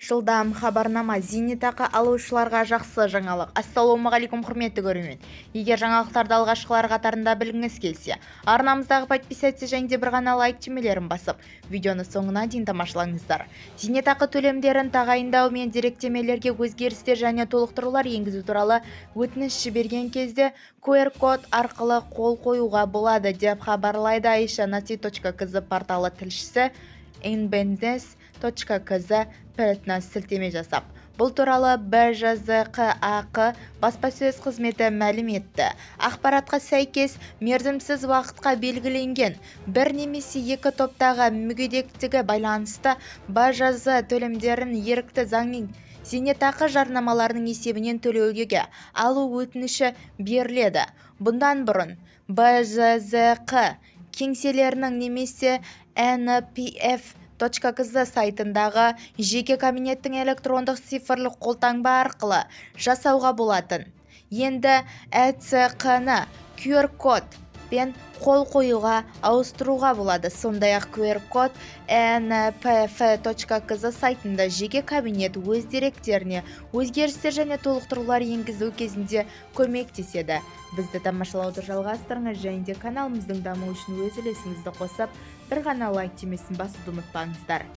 Жылдам хабарнама: зейнетақы алушыларға жақсы жаңалық! Ассалаумағалейкум, құрметті көрермен! Егер жаңалықтарды алғашқылар қатарында білгіңіз келсе, арнамыздағы подписаться және де бір ғана лайк түймелерін басып, видеоны соңына дейін тамашалаңыздар. Зейнетақы төлемдерін тағайындау мен деректемелерге өзгерістер және толықтырулар енгізу туралы өтініш жіберген кезде QR-код арқылы қол қоюға болады, деп хабарлайды aishanasi.kz порталы тілшісі inbens.kz сайтына сілтеме жасап. Бұл туралы БЖЗҚАҚ баспасөз қызметі мәлім етті. Ақпаратқа сәйкес, мерзімсіз уақытқа белгіленген бір немесе екі топтағы мүгедектігі байланысты БЖЗ төлемдерін ерікті зейнетақы жарналарының есебінен төлеуге алу өтініші беріледі. Бұдан бұрын БЖЗҚ кеңселерінің немесе npf.kz сайтындағы жеке кабинеттің электрондық цифрлық қолтаңба арқылы жасауға болатын. Енді ЭЦҚ-ны QR-код пен қол қоюға ауыстыруға болады. Сондай-ақ QR-код npf.kz сайтында жеке кабинет өз деректеріне өзгерістер және толықтырулар енгізу кезінде көмектеседі. Бізді тамашалауды жалғастырыңыз және де каналымыздың дамуы үшін өз үлесіңізді қосып, бір ғана лайк түймесін басуды ұмытпаңыздар.